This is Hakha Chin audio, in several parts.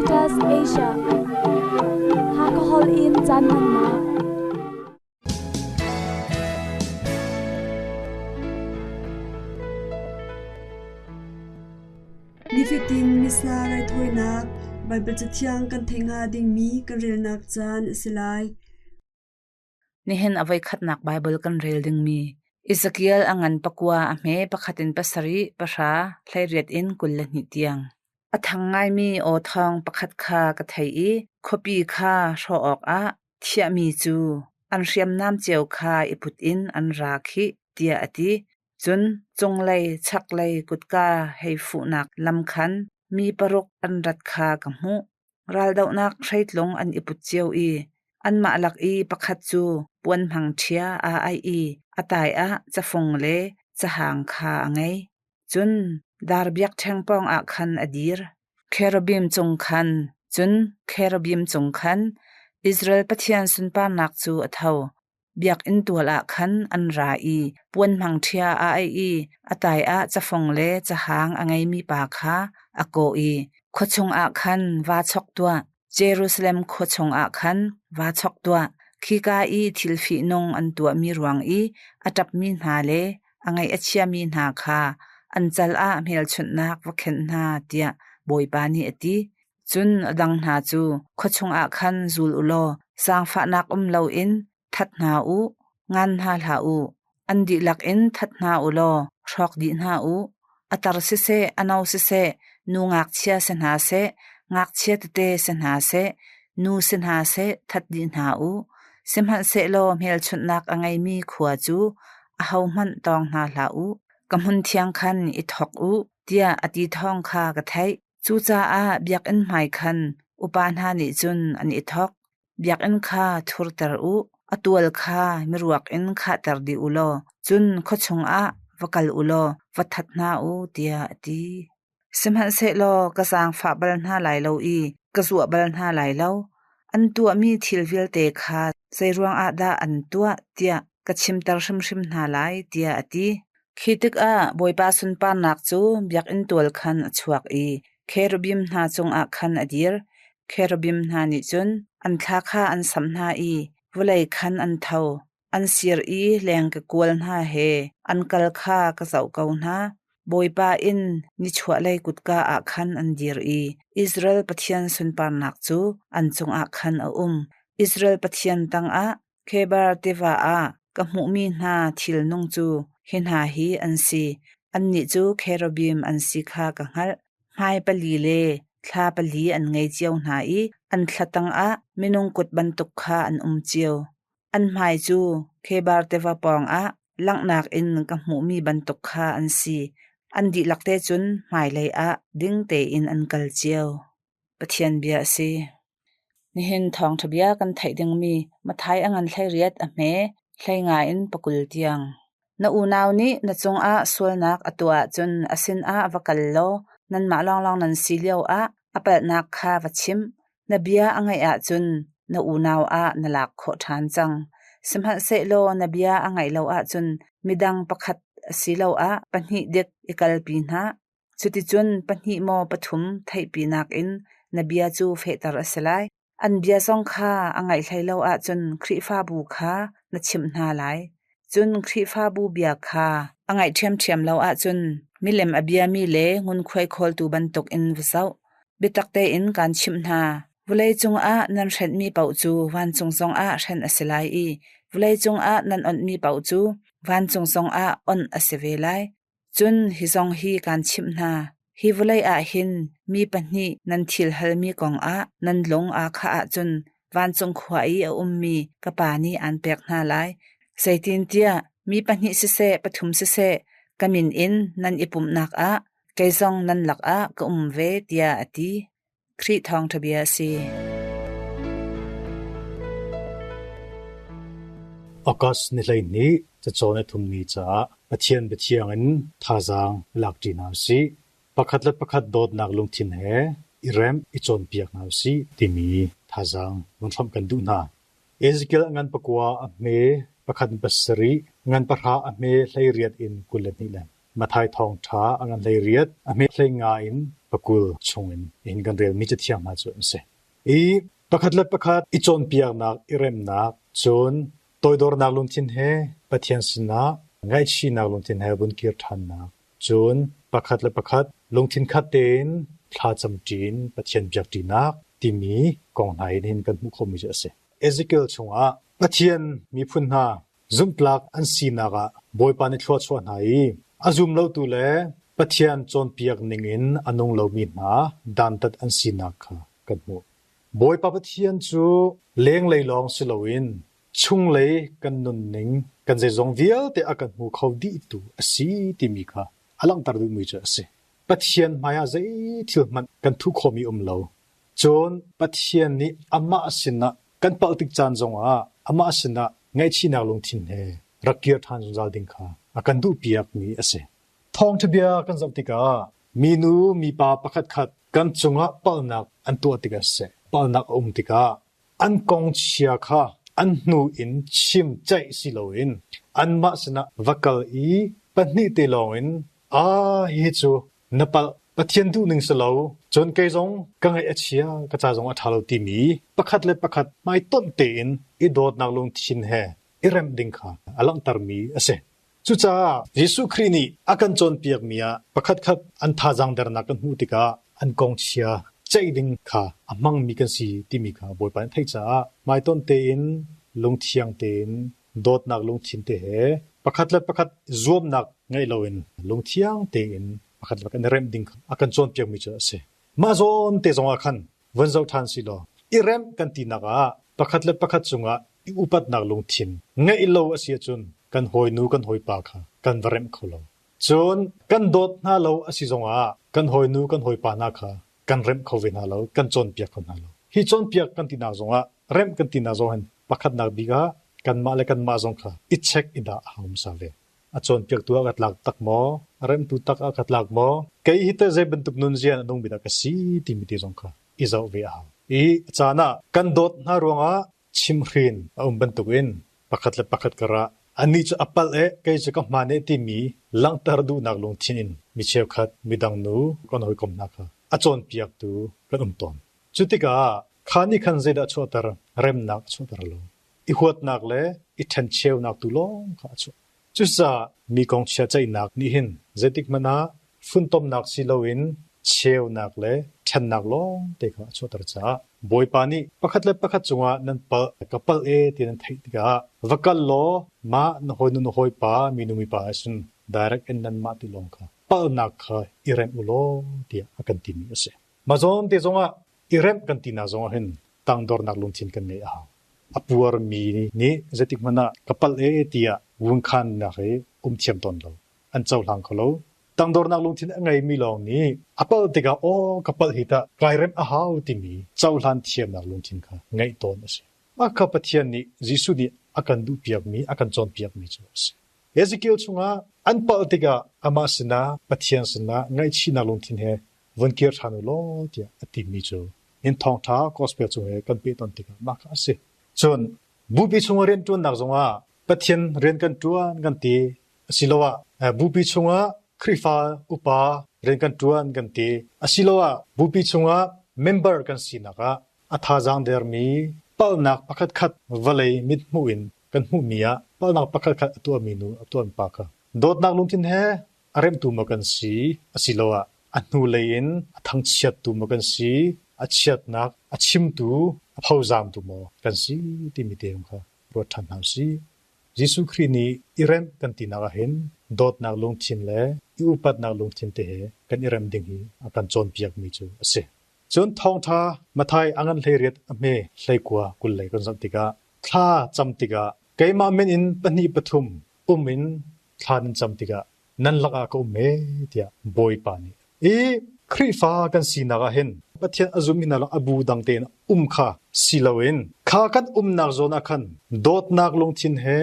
Caritas Asia. Hakha holh in caan hmannak. Nifatin Missa raithawinak Baibal Cathiang kan theih hnga dingmi kan relnak caan a si lai. Nihin a voikhatnak Baibal kan rel dingmi Ezekiel a ngan pakua a hme pakhat in pasarih, pahra, hleiriat in 22 tiang. A thang ngaimi aw thawng pakhat kha ka theih i khuapi kha hrawh awkah thiahmi cu an hriamnam cio kha i put in an ra khih, tiah a ti. Cun cunglei chaklei kutka hei fuhnak lam khan mi paruk an rat kha ka hmuh. Raldohnak hreitlung an i put cio i anmah lak i pakhat cu puan hmangṭhia aa aih i a tai ah cafung le cahang kha a ngei. Cun dar biakṭheng pawngah khan a dir. Cherubim cung khan, cun cherubim cung khan Israel Pathian sunparnak cu a tho. Biakinn tual ah khan an ra i puan hmangṭhia aa aih i a tai ah cafung le cahang a ngeimi pa kha a kawh i, Khua chungah khan vaa chok tuah, Jerusalem khua chungah khan vaa chok tuah. Khika i thil fihnung an tuahmi ruang i a ṭapmi hna le a ngaih a chiami hna kha an cal ah hmelchunhnak va khenh hna, tiah Bawipa nih a ti. Cun a dang hna cu khua chungah khan zul u law zaangfahnak um loin that hna u, ngan hna hlah u. An dihlak in that hna u law hrawk dih hna u. A tar siseh, a no siseh, nu ngakchia si hna seh, ngakchia tete si hna seh, nu si hna seh, that dih hna u. Sihmanhsehlaw hmelchunhnak a ngeimi khua cu ahohmanh tawng hna hlah u. Ka hmunthiang khan i thawk u, tiah a ti thawng kha ka theih. Cucaah biakinn hmai khan upa hna nih cun an i thawk. Biakinn kha thurter u, a tual kha miruak in khahter dih u law cun khua chungah va kal u law va that hna u, tiah a ti. Sihmanhsehlaw ka zaangfah bal hna lai lo i ka zuah bal hna lai lo. An tuahmi thil vialte kha zeiruang ah dah an tuah tiah ka chimter hrimhrim hna lai, tiah a ti. Khi tikah Bawipa sunparnak cu biakinn tual khan a chuak i cherubim hna cungah khan a dir. Cherubim hna nih cun an thla kha an samh hna i vawlei khan an tho. An sir i lengkekual hna he an kal kha ka zoh ko hna. Bawipa inn nichuahlei kutka ah khan an dir i Israel Pathian sunparnak cu an cungah khan a um. Israel Pathian tangah Khebar tiva ah ka hmuhmi hna thilnung cu hi hna hi an si: annih cu cherubim an si kha ka hngalh. Hmai pali le thla pali an ngei cio hna i an thla tangah minung kut bantuk kha an um cio. An hmai cu Khebar tiva pawngah langhnak in ka hmuhmi bantuk kha an si. An dihlak te cun hmailei ah ding tein an kal cio. Pathian bia a si. Nihin thawngṭha bia kan theih dingmi Matthai a ngan hleiriat a hme, hleinga in pakul tiang. Na unau nih na cungah sualnak a tuah ahcun a sinah va kal law nanmah lawnglawng nan si lioah a palhnak kha va chim. Na bia a ngaih ahcun na unau ah na lak khawh ṭhan cang. Sihmanhsehlaw na bia a ngaih lo ahcun midang pakhat asiloah pahnih dik i kalpi hna. Cuticun pahnih maw pathum theihpinak in na bia cu fehter a si lai. An bia zong kha a ngaih hlei lo ahcun Khrihfabu kha na chimh hna lai. Cun Khrihfabu bia kha a ngaih ṭhiamṭhiam lo ahcun milem a biami le ngunkhuai khawltu bantukin va zoh. Biatak tein kaan chimh hna, vawleicung ah nan hrenhmi paoh cu vancung zongah hrenh a si lai i vawleicung ah nan onhmi paoh cu vancung zongah onh a si ve lai. Cun hi zong hi kaan chimh hna: hi vawlei ah hin mi pahnih nan thil halmi kongah nan lung aa khah ahcun vancung khua i a ummi ka Pa nih aan pek hna lai. Zeitintiah mi pahnih siseh, pathum siseh, ka min in nan i pumhnak ah kei zong nan lakah ka um ve, tiah a ti. Khrih thawngṭha bia a si. August ni 12 cacawn a thummi caah Pathian biathiang in thazaang lakṭi hna usih. Pakhat le pakhat dawtnak lungthin he i remh i cawnpiak hna usih timi thazaang vun hramh kan duh hna. Ezekiel a ngan pakua a hme pakhat in pasarih, ngan pahra a hme 18 in 22 le Matthai thawngṭha a ngan 18 a hme 15 in pakul chungin hin kan relmi cathiang hna cu an si. I pakhat le pakhat i cawnpiaknak, i remnak, cun toidornak lungthin he Pathian sinah ngaihchihnak lungthin he vun kir ṭhannak, cun pakhat le pakhat lungthin khat tein thlacam ṭin Pathian biak ṭinak timi kong hna in hin kan hmuh khawhmi cu a si. Ezekiel chungah Pathian miphun hna zumhtlak an sinak ah Bawipa nih thlua chuah hna i a zum lotu le Pathian cawnpiak ningin a nung lomi hna dantat an sinak kha kan hmuh. Bawipa Pathian cu lenglei lawng si loin chunglei kan nunning kan zeizong vialte a kan hmu kho dihtu a si timi kha a langhter duhmi cu a si. Pathian hmaiah zei thil hmanh kan thuh khawhmi um lo. Cun Pathian nih amah sinah kan palh tik caan zongah amah sinah ngaihchihnak lungthin he rak kir ṭhan zungzal ding kha a kan duhpiakmi a si. Thawngṭha bia kan zoh tikah minu mipa pakhatkhat kan cungah palhnak an tuah tikah siseh, palhnak a um tikah an kong chia kha an hnu in chim ceih si loin anmah sinah va kal i pahnih te lawngin aa hihi cu na palh Pathian duhning si lo cun kei zong ka ngaih a chia ka ca zong a ṭha lo timi pakhat le pakhat hmaitonh tein i dawtnak lungthin he i remh ding kha a langhtermi a si. Cucaah Jesuh Khrih nih a kan cawnpiakmi ah pakhatkhat an thazaang dernak kan hmuh tikah an kong chia ceih ding kha a hmangmi kan si timi kha Bawipa nih a theih caah hmaitonh tein lungthiang tein dawtnak lungthin te he pakhat le pakhat zuamnak ngeih loin lungthiang tein pakhat le pakhat i remh ding a kan cawnpiakmi cu a si. Mah zawn te zongah khan von zoh ṭhan si law i remh kan tinak ah pakhat le pakhat cungah i upatnak lungthin ngeih lo a si ahcun kan hawinu kan hawipa kha kan va remh kho lo. Cun kan dawt hna lo a si zongah kan hawinu kan hawipa hna kha kan remh kho ve hna lo, kan cawnpiak kho hna lo. Hi cawnpiak kan tinak zongah remh kan tinak zong hin pakhatnak bik ah kanmah le kanmah zong kha i check i dah a hau hmasa ve. A cawnpiaktu ah ka tlak tak maw? A remhtu tak ah ka tlak maw? Kei hi teh zei bantuk nunzia a nungmi dah ka si timi te zong kha i zoh ve a hau. I a caan ah kan dawt hna ruangah chimhhrin a um bantukin pakhat le pakhat karah anih cu a palh e kei cu ka hmaan e timi langhter duhnak lungthin in mi cheukhat midang nu kan hawikom hna kha a cawnpiaktu kan um tawn. Cu tikah kha nih khan zeidah a chuahter? Remnak a chuahter lo. I huatnak le i ṭhencheunak tu lawng kha a chuah. Cucaah mi kong chia ceihnak nih hin zeitik hmanh ah funtomnak si loin cheunak le ṭhennak lawng te kha a chuahter caah Bawipa nih pakhat le pakhat cungah nan palh ka palh e ti nan theih tikah va kal law mah na hawinu na hawipa minu mipa ahcun direct in nanmah ti lawng kha palhnak kha i remh u law tiah a kan timi a si. Mah zawn te zongah i remh kan tinak zongah hin tangdornak lungthin kan ngeih a hau. A puarmi nih zeitik hmanh ah ka palh e tiah vungkhannak hi um thiam tawn lo. An cohlang kho lo. Tangdornak lungthin a ngeimi lawng nih a palh tikah aw ka palh hi tah kai remh a hau timi cohlan thiamnak lungthin kha ngeih tawn a si. Mah kha Pathian nih Jesuh nih a kan duhpiakmi, a kan cawnpiakmi cu a si. Ezekiel chungah an palh tikah amah sinah Pathian sinah ngaihchihnak lungthin he vun kir ṭhan u law tiah a timi cu in thawngṭha gospel cung he kan peh tawn tikah mah kha a si. Cun bupi chungah rianṭuannak zongah Pathian rian kan ṭuan kan ti asiloah bupi chungah Khrihfa upa rian kan ṭuan kan ti asiloah bupi chungah member kan sinak ah a thazaang dermi palhnak pakhatkhat vawlei mithmuh in kan hmuhmi ah palhnak pakhatkhat a tuahmi nu a tuahmi pa kha dawtnak lungthin he a remhtu maw kan si asiloah a hnulei in a thangchiattu maw kan si a chiatnak a chimtu a phozamtu maw kan si timi te kha ruat ṭhan hna usih. Jesuh Khrih nih i remh kan tinak ahhin dawtnak lungthin le i upatnak lungthin te he kan i rem ding hi a kan cawnpiakmi cu a si. Cun thawngṭha Matthai a ngan 18 a hme 19 20 lei kan zoh tikah thla cam tikah keimah min in pahnih pathum um in thla nan cam tikah nan lakah ka um e tiah Bawipa nih i Khrihfa kan sinak ah hin Pathian a zum in a bu dang tein um kha si loin kha kan umnak zawn ah khan dawtnak lungthin he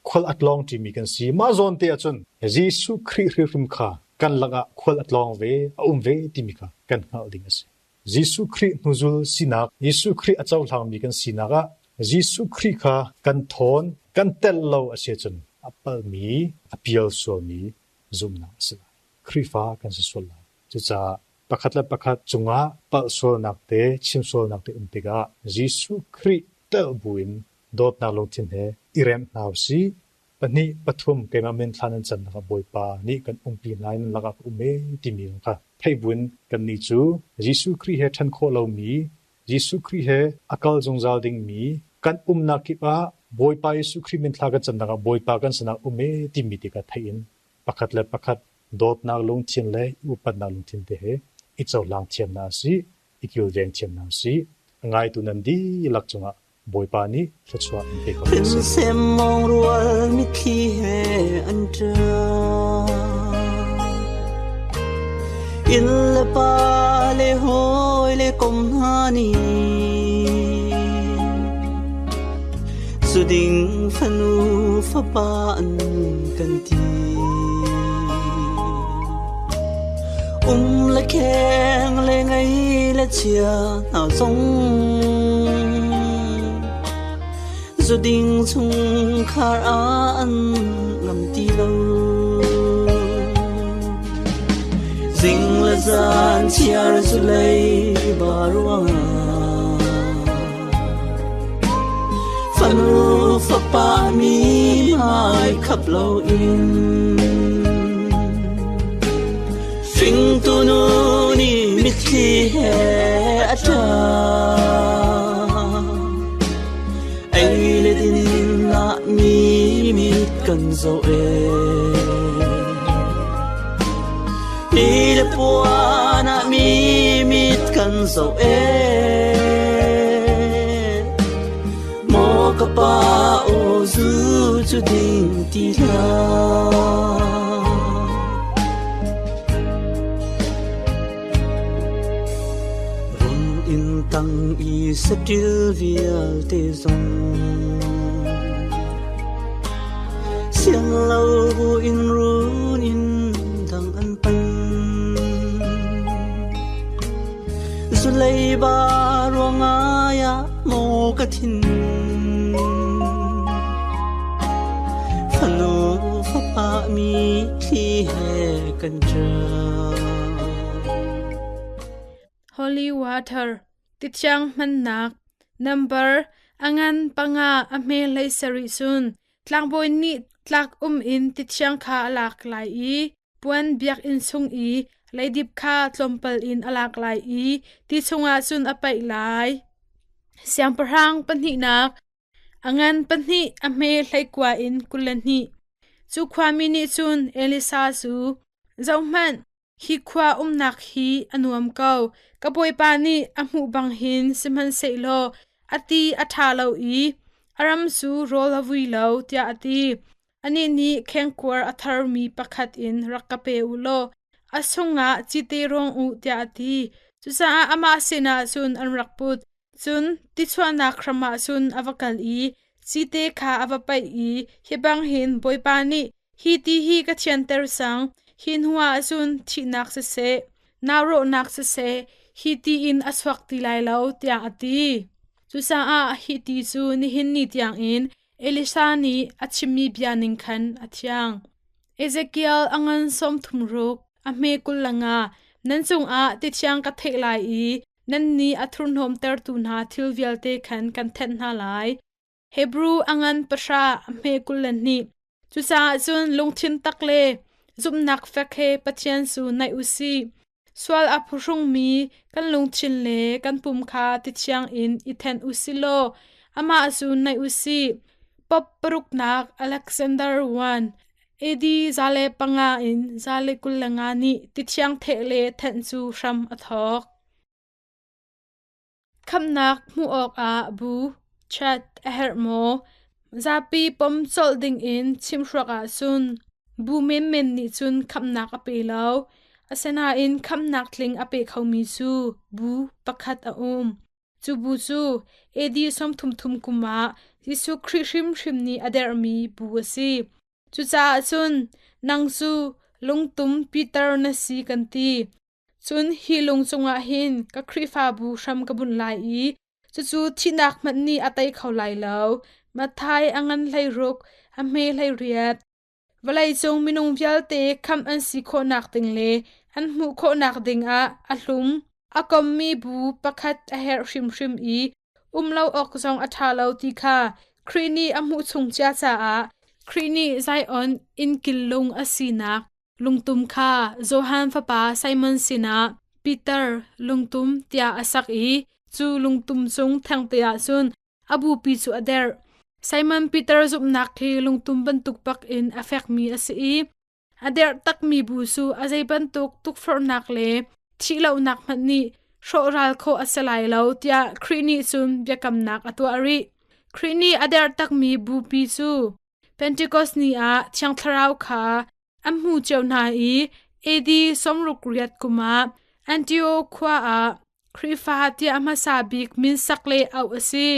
khual a tlawng ṭimi kan si. Mah zawn te ahcun Jesuh Khrih hrimhrim kha kan lakah khual a tlawng ve, a um ve timi kha kan hngalh ding a si. Jesuh Khrih hnuzul sinak, Jesuh Khrih a cohlangmi kan sinak ah Jesuh Khrih kha kan thawn, kan telh lo a si ahcun a palhmi, a pial sualmi zumhnak a si lai. Khrihfa kan si sual lai. Cucaah Pakhat le pakhat cungah palh sualnak te, chim sualnak te um tikah Jesuh Khrih telh buin dawtnak lungthin he i remh hna usih. Pahnih, pathum keimah min thla nan camnak ah Bawipa nih kan umpi hna i nan lakah ka um ee timi zong kha theih buin kannih cu Jesuh Khrih he ṭhen khawh lomi, Jesuh Khrih he a kal zungzal dingmi, kan umnak kip ah Bawipa Jesuh Khrih min thla kan camnak ah Bawipa kan sinah um ee timi ti kha theih in pakhat le pakhat dawtnak lungthin le i upatnak lungthin te he i cohlang thiam hna usih, i kilveng thiam hna usih. A ngaitu nan dihlak cungah Bawipa nih thluachuah in pe ko hna seh. Semmawng rual mitthli he an ṭap. Inn le pa le hawi le kom hna nih Zuding fanu fapa an kan ti. Um le kheng le ngei le chia hna zong Zuding chungkhar ah an ngam ti lo. Zing le zan chiar zu lei ba ruangah Fanu fapa mi hmai khap lo in Fingtu nu nih mitthli he a ṭap. Ei le din ah mi mit kan zoh ee. Ni le puan ah mi mit kan zoh ee. Maw ka pa aw zu cu ding ti hlah. Run in tang i saṭil vialte zong siang lo buin run in dang an pan. Zulei ba ruangah ya maw ka thin fanu fapa mi thli he kan ṭap. Holy water tithiang hmannak number angan panga a hme hlei sarih cun tlangbawi nih tlak um in tithiang kha a lak lai i Puan biakinn chung i leidip kha tlawmpal in a lak lai i ti chungah cun a paih lai. Siangpahrang pahnihnak a ngan pahnih a hme hleikua in 22. Cu khuami nih cun Elisa cu, Zohhmanh, hi khua umnak hi a nuam ko. Ka bawipa nih a hmuh bang hin sihmanhsehlaw a ti a ṭha lo i a ram cu rawl a vui lo, tiah a ti. Anih nih khengkuar a tharmi pakhat in rak ka pe u law a chungah cite rawng u tiah a ti. Cucaah amah sinah cun an rak put. Cun tichuahnak hram ah cun a va kal i cite kha a va paih i hi bang hin Bawipa nih hi ti hi ka thianter cang, hi hnuah cun thihnak siseh, naurawhnak siseh, hi ti in a chuak ti lai lo, tiah a ti. Cucaah hi ti cu nihin ni tiangin Elisha nih a chimmi bia ning khan a thiang. Ezekiel a ngan 36, a hme 25 nan cungah tithiang ka theih lai i nannih a thurhnawmtertu hna thil vialte khan kan thenh hna lai. Hebrew a ngan pahra, a hme 22 Cucaah cun lungthin tak le zumhnak fek he Pathian cu naih u sih. Sual a phuhrungmi kan lungthin le kan pum kha tithiang in i thenh u si law amah cu naih u sih. Pop paruknak Alexander I, AD 105 in 125 nih tithiang theh le thenh cu hram a thawk. Khamhnak hmuh awkah bu, chat a herh maw? Zapi pom colh dingin chimhruak ahcun bu menmen nih cun khamhnak a pe lo. Asinain khamhnak tling a pe khomi cu bu pakhat a um. Cu bu cu AD 33 kum ah Jesuh Khrih hrimhrim nih a derhmi bu a si. Cucaah cun nang cu lungtum Peter na si kan ti. Cun hi lung cungah hin ka Khrihfabu hram ka bunh lai i cucu thihnak hmanh nih a tei kho lai lo. Matthai a ngan 16, a hme 18. Vawleicung minung vialte khamh an si khawhnak ding le an hmuh khawhnak dingah a hlum a kommi bu pakhat a herh hrimhrim i um lo awk zong a ṭha lo ti kha Khrih nih a hmuh chung cia caah Khrih nih Zion innkil lung a sinak lungtum kha Johan fapa Simon sinah Peter lungtum tiah a sak i cu lungtum cung thengte ah cun a bupi cu a derh. Simon Peter zumhnak hi lungtum bantuk bak in a fekmi a si i a derh takmi bu cu a zei bantuk tukforhnak le thihlohnak hmanh nih hrawhral khawh a si lai lo tiah Khrih nih cun biakamnak a tuah rih. Khrih nih a derh takmi bupi cu Pentecost ni ah Thiang Thlarau kha an hmu cio hna i AD 68 kum ah Antioch khua ah Khrihfa tiah hmasa bik min sak le auh a si.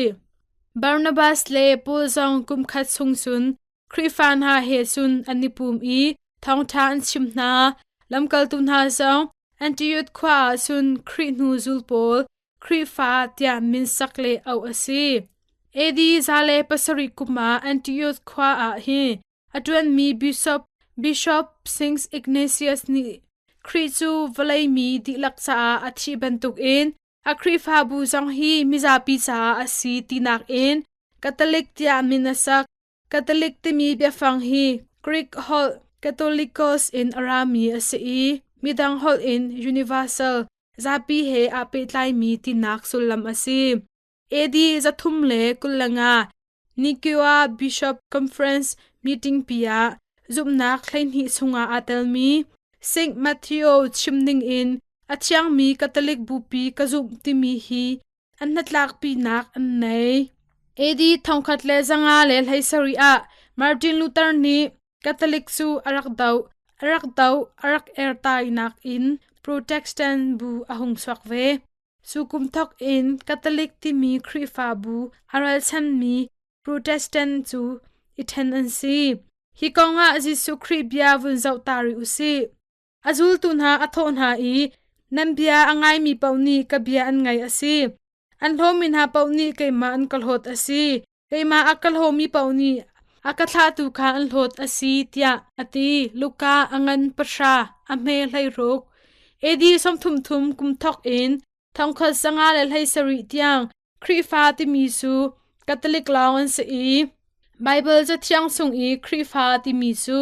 Barnabas le Paul zong kumkhat chung cun Khrihfa hna he cun an i pum i thawngṭha an chim hna. Lamkaltu hna zong Antioch khua ah cun Khrih hnu zul pawl Khrihfa tiah min sak le auh a si. AD 107 kum ah Antioch khua ah hi a ṭuanmi Bishop Bishop Saint Ignatius nih Khrih cu vawlei mi dihlak caah a thih bantukin a Khrihfabu zong hi mizapi caah a si tinak in Catholic tiah min a sak. Catholic timi biafang hi Greek holh Katholikos in a rami a si i midang holh in universal zapi he aa pehtlaimi tinak sullam a si. AD 325 Nicaea Bishop Conference meeting pi ah zumhnak 12 chungah aa telmi Saint Matthew chim ningin a thiangmi Catholic bupi ka zumh timi hi an hnatlakpinak an nei. AD 1517 ah Martin Luther nih Catholic cu a rak doh, a rak doh, a rak ertainak in Protestant bu a hung chuak ve. Cu kum thawk in Catholic timi Khrihfabu a ralchanmi Protestant cu i ṭhen an si. Hi kongah Jesuh Khrih bia vun zoh ta rih u sih. A zultu hna a thawh hna i, Nan bia a ngaimi paoh nih ka bia an ngaih a si. An hlawmi hna paoh nih keimah an ka hlawt a si. Keimah a ka hlawmi paoh nih a ka thlahtu kha an hlawt a si, tiah a ti. Luka a ngan pahra, a hme 16. AD 33 kum thawk in 1527 tiang Khrihfa timi cu Catholic lawng an si i Baibal Cathiang chung i Khrihfa timi cu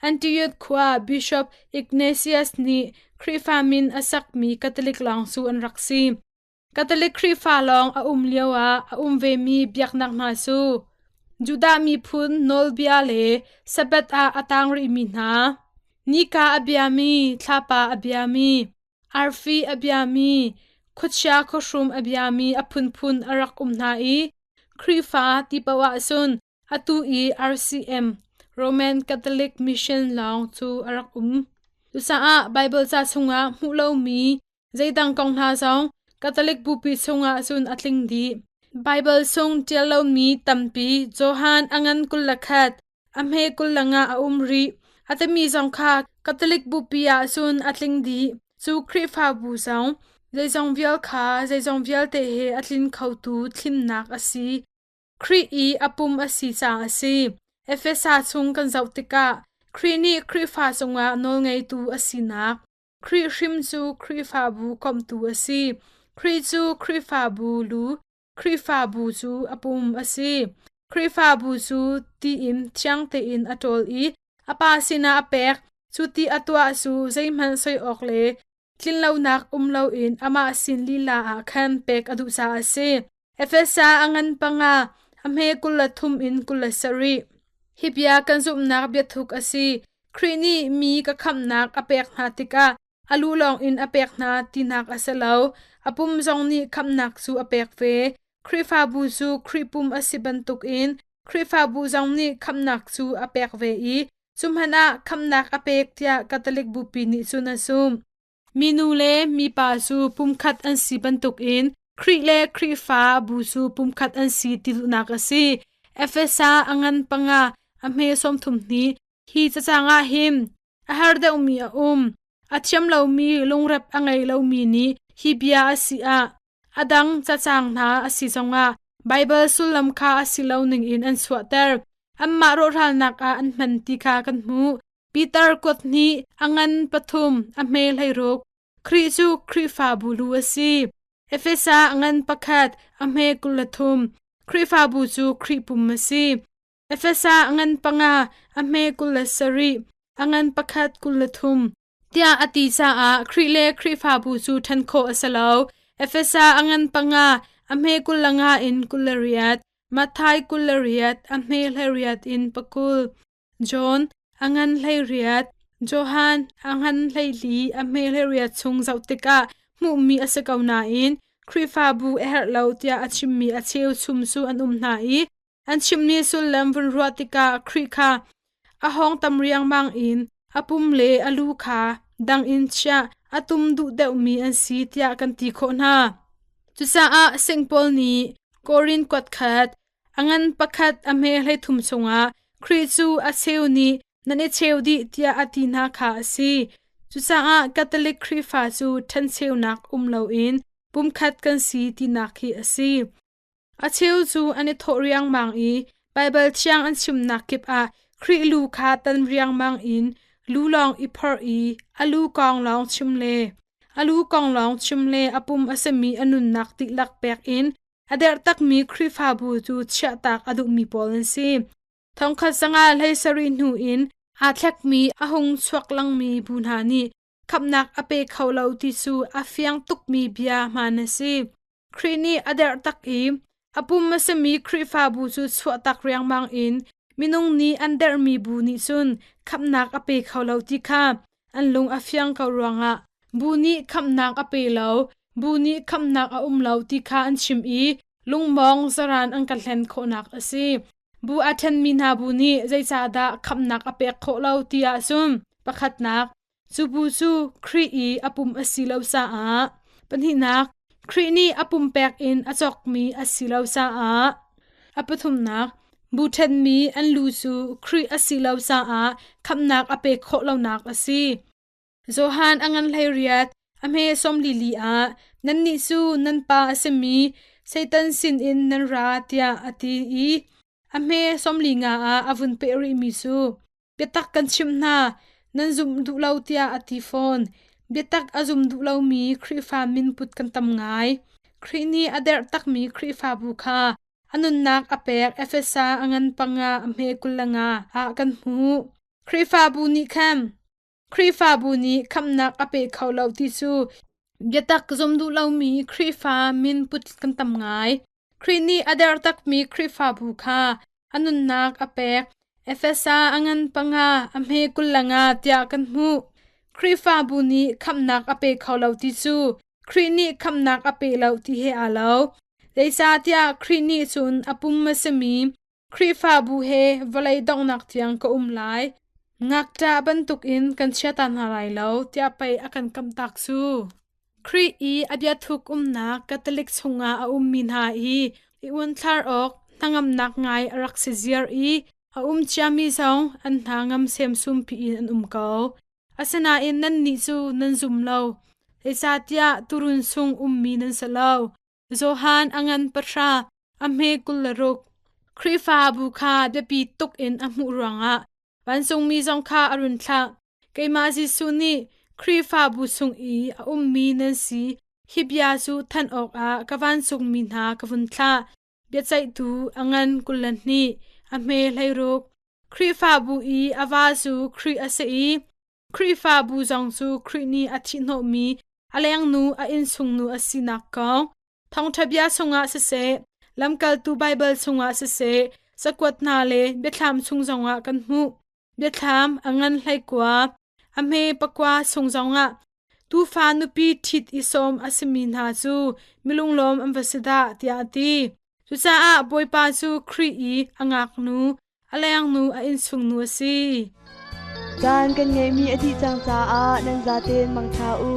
Antioch khua Bishop Ignatius nih Khrihfa min a sakmi Catholic lawng cu an rak si. Catholic Khrihfa lawng a um lioah a um vemi biaknak hna cu Judah miphun nawlbia le Sabbath ah a tang rihmi hna, nika a biami, thlapa a biami, arfi a biami, khuachia khuahrum a biami a phunphun a rak um hna i Khrihfa ti paoh ahcun Atu i RCM, Roman Catholic Mission lawng cu a rak um. Cucaah Baibal ca chungah hmuh lomi zeidang kong hna zong Catholic bupi chungah cun a tling dih. Baibal chung ṭial lomi tampi Johan a ngan 21, a hme 25 a um rih. A timi zong kha Catholic bupi ah cun a tling dih. Cu Khrihfabu zong zeizong vial kha zeizong vialte he a tlin khotu thlimnak a si. Khrih i a pum a si caah a si. Efesa chung kan zoh tikah Khrih nih Khrihfa cungah nawlngeitu a sinak, Khrih hrim cu Khrihfabu komhtu a si. Khrih cu Khrihfabu lu, Khrihfabu cu a pum a si. Khrihfabu cu ti in thiang tein a ṭawl i a Pa sinah a pek. Cu ti a tuah cu zeihmanh soi awk le tlinlonak um loin amah sin lila ah khan pek a duh caah a si. Efesa a ngan panga, a hme 23 in 27. Hi bia kan zumhnak biathuk a si. Khrih nih mi ka khamhnak a pek hna tikah a lu lawng in a pek hna tinak a si lo. A pum zong nih khamhnak cu a pek ve. Khrihfabu cu Khrih pum a si bantukin Khrihfabu zong nih khamhnak cu a pek ve i cu hmanh ah khamhnak a pek tiah Catholic Bupi nih cun a zumh. Minu le mipa cu pumkhat an si bantukin Khrih le Khrihfa bu cu pumkhat an si ti duhnak a si. Efesa a ngan panga a hme 32 hi cacang ah hin a har deuhmi a um. A thiam lomi lungrep a ngei lomi nih hi bia a si ah a dang cacang hna a si zongah Baibal sullam kha a si lo ningin an chuahter. Anmah rawhralnak ah an hman ti kha kan hmuh. Peter kuat hnih a ngan pathum a hme 16. Khrih cu Khrihfabu lu a si. Efesa a ngan pakhat a hme 23. Khrihfabu cu Khrih pum a si. Efesa a ngan panga a hme 27 a ngan pakhat 23. Tiah a ti caah Khrih le Khrihfabu cu ṭhen khawh a si lo. Efesa a ngan panga a hme 25 in 28, Matthai 28 a hme 18 in 20, John a ngan 18, Johan a ngan 14 a hme 18 chung zoh tikah hmuhmi a si ko nain Khrihfabu a herh lo tiah a chimmi a cheu chum cu an um hna i An chimmi sullam vun ruah tikah Khrih kha a hawng tam riangmang in a pum le a lu kha dang in chiah a tum duh deuhmi an si tiah kan ti khawh hna. Cucaah Saint Paul nih Korin kuat khat a ngan pakhat a hme 33 chungah Khrih cu a cheu nih nan i cheu dih tiah a ti hna kha a si. Cucaah Catholic Khrihfa cu ṭhencheunak um loin pumkhat kan si tinak hi a si. A cheu cu an i thawh riangmang i Baibal Thiang an chimnak kip ah Khrih lu kha tan riangmang in lu lawng i phorh i a lu kong lawng chim le a lu kong lawng chim le a pum a simi a nunnak dihlak pek in a derh takmi Khrihfabu cu chiahtak a duhmi pawl an si. Thongkhat sanga hlei sarih hnu in aa thlekmi a hung chuak langmi bu hna nih khamhnak a pe kho lo ti cu a fiang tukmi bia hmaan a si. Khrih nih a derh tak i a pum a simi Khrihfabu cu chuahtak riangmang in minung nih an derhmi bu nih cun khamhnak a pe kho lo ti kha an lung a fiang ko ruangah bu nih khamhnak a pe lo, bu nih khamhnak a um lo ti kha an chim i lungmawng zaran an ka hlen khawhnak a si. Bu a ṭhenmi hna bu nih zeicahdah khamhnak a pek khawh lo ti ahcun pakhatnak, cu bu cu Khrih i a pum a si lo caah, pahnihnak, Khrih nih a pumpek in a cawkmi a si lo caah, a pathumnak, bu ṭhenmi an lu cu Khrih a si lo caah khamhnak a pek khawh lonak a si. Johan a ngan 18, a hme 44 ah nannih cu nan pa a simi Satan sinin nan ra tiah a ti i a hme 45 ah a vun peh rihmi cu biatak kan chimh hna nan zumh duh lo tiah a ti fawn. Biatak a zum duh lomi Khrihfa min put kan tam ngai. Khrih nih a derh takmi Khrihfabu kha a nunnak a pek Efesa a ngan panga a hme 25 ah kan hmuh. Khrihfabu nih khan Khrihfabu nih khamhnak a pe kho lo ti cu biatak zum duh lomi Khrihfa min put kan tam ngai. Khrih nih a der takmi Khrihfabu kha a nunnak a pek. Efesa a ngan panga a hme 25 tiah kan hmuh. Khrihfabu nih khamhnak a pe kho lo ti cu Khrih nih khamhnak a pe lo ti he aa lo. Zeicahtiah Khrih nih cun a pum a simi Khrihfabu he vawlei donghnak tiang ka um lai. Ngakṭah bantukin kan chia ta hna lai lo tiah pei a kan kamhtak cu. Khrih i a biathuk umnak Catholic chungah a ummi hna i i uanthlar awk hnangamnak ngai a rak si ziar i a um ciami zong an hna ngam semsum piin an um ko. Asinain nannih cu nan zum lo, zeicahtiah tuurun chung ummi nan si lo. Johan a ngan pahra, a hme 26. Khrihfabu kha biapi tuk in a hmuh ruangah vancungmi zong kha a run thlah. Keimah Jesuh nih Khrihfabu chung i a ummi nan si hi bia cu thanh awkah ka vancungmi hna ka vun thlah. Biaceihtu a ngan 22, a hme 16. Khrihfabu i a va cu Khrih a si i Khrihfabu zong cu Khrih nih a thihhnawhmi a lengnu a innchungnu a sinak kong Thawngṭha bia chungah siseh, lamkaltu Baibal chungah siseh, cakuat hna le biathlam chung zongah kan hmuh. Biathlam a ngan 19, a hme pakua chung zongah tuufa nupi ṭhit i sawm a simi hna cu milunglawm an va si dah tiah a ti. Cucaah Bawipa cu Khrih i a ngaknu, a lengnu a innchungnu a si. Caan kan ngeihmi a dih cang caah nan zaten mangṭha u.